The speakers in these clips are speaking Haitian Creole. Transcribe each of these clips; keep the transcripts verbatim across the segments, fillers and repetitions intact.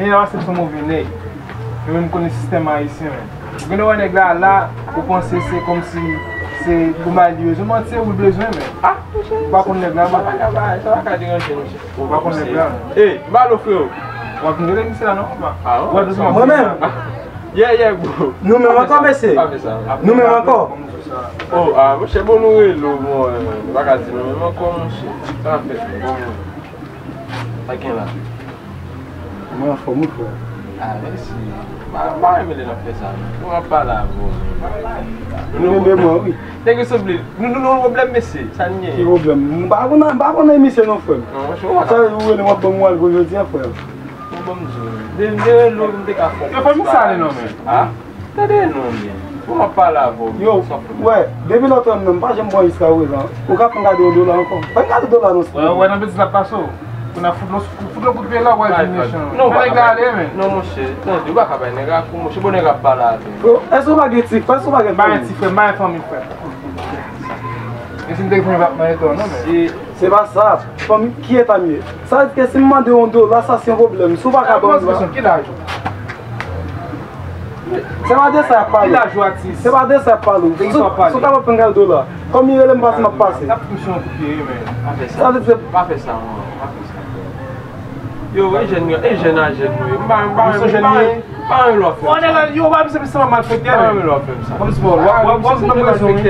Jeneral se yon move nèg. Yo menm konnen sistèm ayisyen, men. Ou gen dwa wè nèg la la, ou panse se kòmsi se pou bay li rezon, manti ou bezwen, men. Ah, ou pa konn nèg la, sa pa ka, sa pa ka deranje, monchè. Ou pa konn nèg la. Ey, balo, freo. W ap vin rele misye la, non? Ah, w ap vin mwen menm. Yeah, yeah, bro. Nou menm ankò, mesye. Pa fè sa. Nou menm ankò. Oh, ah, monchè, bon, nou rele w, bon, euh, nou pa ka di nou menm ankò, monchè. Sa fèt, bon, bon. Sa gen la. Mwen anfòm, wi, frè. Ah, mèsi. M pa, m pa renmen lè n ap fè sa, non. Mwen ap pale avè w, men. Nou renmen mwen, wi. Nèg yo sanble, nou, nou, nou pwoblèm, mesye. Sa n gen? Ki pwoblèm? M pa konn, m pa konn emisyon, non, frè m. Non, monchè, w pa ka. Sa ou rele m ap ban m wal pou jodi a, frè m. Bon, ban m di w, de, de lò m te ka fè w. Yo fè m sale, non, men. Ah? Tande non, men. Pou m ap pale avè w, yo, sa fou. Wè, depi lòt an nan, m pa janm bwè jiska prezan. Ou ka fè m gade yon dola ankò? Fè m gade dola non. Wè, wè, nan betiz la pase w. Pou n ap fout lòt, fout lòt kout pye la, w ap vin mechan. Non, pa ka bay. Non, monchè, tande, ou pa ka bay nèg a kou, monchè, bon nèg ap pale avè m. Bro, èske ou pa gen ti, èske ou pa gen fanmi? M pa gen ti frè, m pa gen fanmi, frè. E si m te gen fanmi, m pa t nan eta w, non, men. Se, se pa sa. Fanmi, ki eta m ye? Sa vle di ke si m mande yon dola, sa se yon pwoblèm. Si w pa ka ban m dola. Ki laj ou? Se pa de sa y ap pale. Ki laj ou, atis? Se pa de sa y ap pale. Si w kapab fè m gade dola. Kòm li rele m pase, m ap pase. N ap fout misye yon kout pye, wi, men. Pa fè sa. Sa vle di se pa fè sa, non. Pa fè sa. Yo, e jèn, e jèn a jèn nou ye. M pa, m pa, m pa, m pa renmen lè w ap fè m sa. Yo, pa misye, misye malfektè, men. M pa renmen lè w ap fè m sa. Kòm si w ap, w ap, w ap, w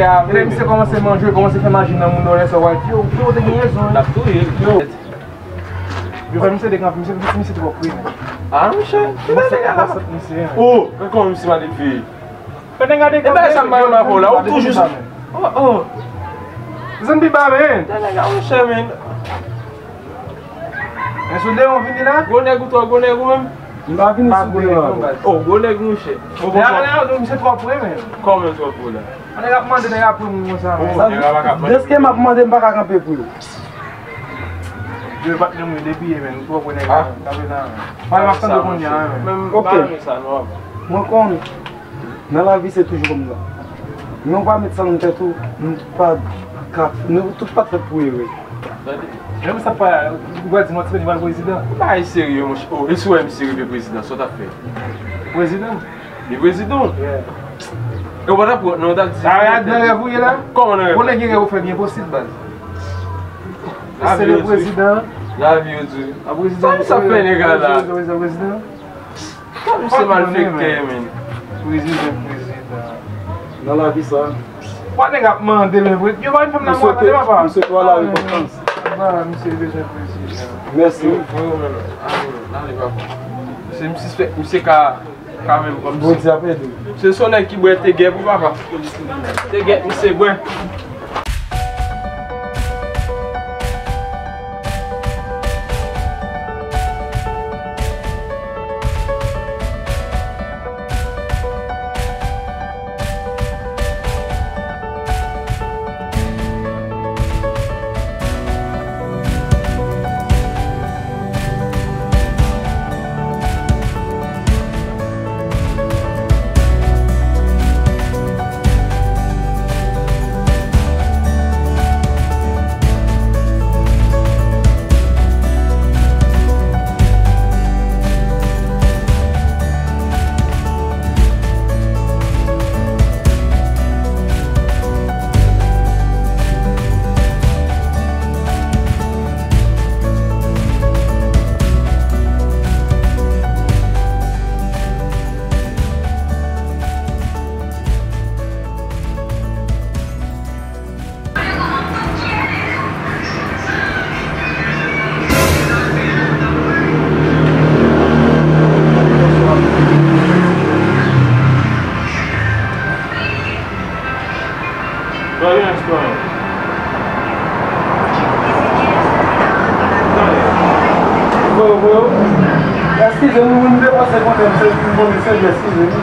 ap, misye kòmanse manje, kòmanse fè maji nan moun nan, lè sa w al di, yo, yo, te gen rezon. L ap touye l. Yo. Yo fè misye dekanpe, misye, misye twò pre, men. Ah, monchè, ki bagay la? Oh, ankò misye mal fè. Fè nèg la dekanpe. E bagay sa m pa renmen avè w la, ou toujou. Oh, oh. Zanmi ba, men. Tande nèg la, monchè, men. Men sou de yon vini la? Gwo nèg ou twò gwo nèg ou menm? M pa vini sou de yon avè w. Oh, gwo nèg, monchè. Bon, bon, bon. Misye twò pre, men. Kòman twò pre la? Nèg ap mande, nèg ap pre moun konsa, men. Deske m ap mande, m pa ka kanpe pou yo. Yo, patnè m, yo depiye, men, ou twò pran nèg la, men. Kanpe la, men. Pale m ap tande kounye a, men. Ok. Mwen konn, nan lavi se toujou kòmsa. Men ou pa met sa nan tèt ou, nou pa ka, nou tout pa t fèt pou ere. Men sa pa, ou pral di m, Stephanie pral prezidan? Bagay serye, monchè. Oh, e si w wè misye rive prezidan, sa w t ap fè? Prezidan? Li prezidan? Yeah. E w pa t ap wont non, w t ap di. Sa rèv nan rèv ou ye la? Kòman nan rèv? Konnen gen rèv ou fè byen posib, baz. Se le prezidan. Lavi yo di. A prezidan. Sa, sa fè nèg la la. Prezidan, prezidan. Sa misye malfektè, men. Prezidan, prezidan. Nan lavi sa. Wè nèg ap mande, men vre. Yo pa vin fè m la mwa, tande papa. M swete w la repons. Ba, misye bezwen prezidan. Mèsi. Yo, yo, men, ale, ale, papa. Se misye, misye ka Kanmenm, kòmsi. Bondye ap ede w. Se son nèg ki bwè te gè pou papa. Te gè misye bwè. Voye, voye. Eskize m, m te panse konnen m se, m konnen se, eskize m.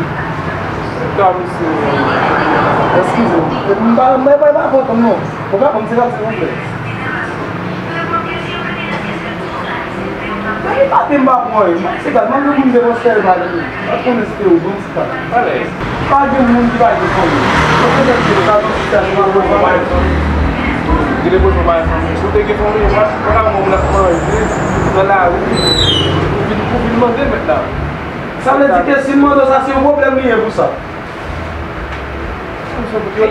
Eskize m. M pa, m pa, m pa kontan non. Ou pa konn se sa, silvouplè. Mwen pa te m pa pran, mwen se gad, mwen gen moun de konsèy pa li. Mwen konnen se te ou, bon ti ka. Pa gen moun ki pa gen fanmi. Mwen konnen se ou, sa, bon ti ka, se pa bon, pa bon. Rele pou nou bay fanmi. Si w te gen fanmi, w pa, w pa ka wè moun ap manje nan lari. Ou vin, ou vin mande mèt la. Sa vle di ke si m mande w sa, se yon pwoblèm li ye pou sa. Silvouplè,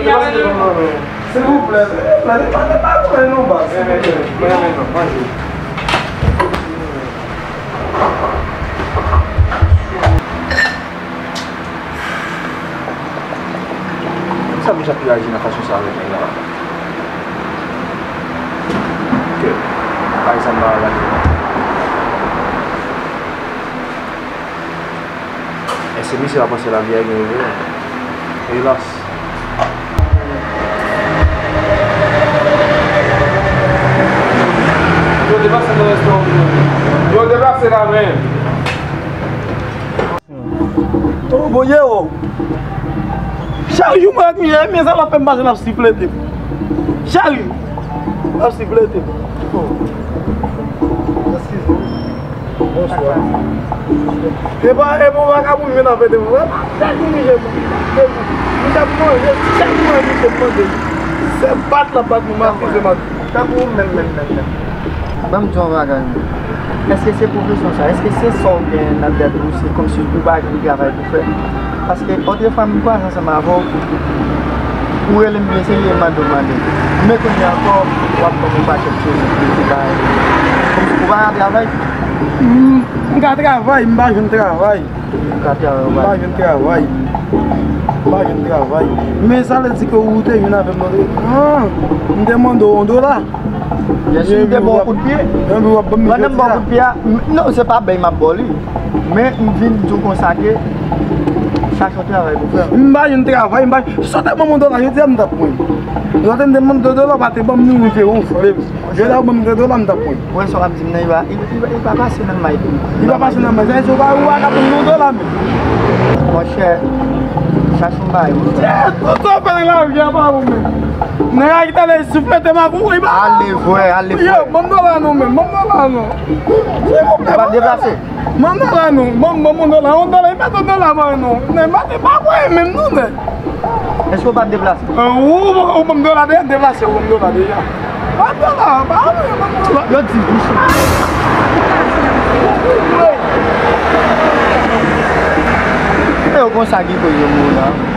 silvouplè, pa, pa, pa pran non, baz. Men, men, men, men, non, manje. Sa misye ap reyaji nan fason sa avèk nèg la? Ok. Bagay sa m pa gade. Èske misye pa panse lavi a gen revè? Elas. Yo deplase nan restoran pou mwen. Yo deplase la, men. Oh, bon, ye, oh. Cheri, ou mwen ak misye, men sa l ap fè m pase l ap siplete m. Cheri, l ap siplete m. Oh. Eskize m. Bonswa. E pa, e pa yon vagabon vin avè de mwen. Chak moun ki jwenn mwen. Misye ap manje, chak manje misye mande. Se bat l ap bat mwen, m akize m ak. Tankou ou menm, menm, menm, menm. Ban m di yon bagay, non. Èske se pwofesyon sa? Èske se sa w gen nan tèt ou? Se kòmsi ou pa jwenn travay pou fè? Paske otrefwa m kwaze ansanm avè w, ou rele m byen serye, mande w mande. Men kounye a ankò, w ap ban m yon pakèt souri pou di bay. Kòmsi ou pa ka travay? M, m ka travay, m pa jwenn travay. Ou ka travay, ou pa jwenn travay. M pa jwenn travay. Men sa vle di ke ou te vin avè m nan, ah, m te mande w yon dola. Byen si m te ba w kout pye. Pandan m ba w kout pye a, m, non, se pa bay m ap ba w li. Men m vin di w konsa ke chache yon travay pou fè. M pa jwenn travay, m pa, si w te ban m yon dola jodi a, m t ap pran. Si w te mande m de dola, w pa te ban m ni yon vye, yon vre. Jodi a, ou ban m de dola, m t ap pran. Ou wè sa w ap di m nan, li pa, li, li, li pa pase nan may pou. Li pa pase nan may. Sa vle di ou pa, ou pa ka ban m yon dola menm. Monchè, chache yon bagay pou fè. Sa w fè nan lavi a pa bon menm. Nèg la ki t ale souflete m ak ou, li pa. Ale vre, ale vre. Yo, ban m dola non menm, ban m dola non. Silvouplè, ou pa deplase? Ban m dola non, ban m, ban m yon dola, yon dola, li pa t yon dola mwen non. Nèg pa te pa kwè menm non, nèg. Èske w pa t deplase? Ou, ou, ou ban m dola deja, m deplase, ou ban m dola deja. Ban m dola, ba mwen, ban m dola. Yo di bouch. E yo konsa ki koze moun nan.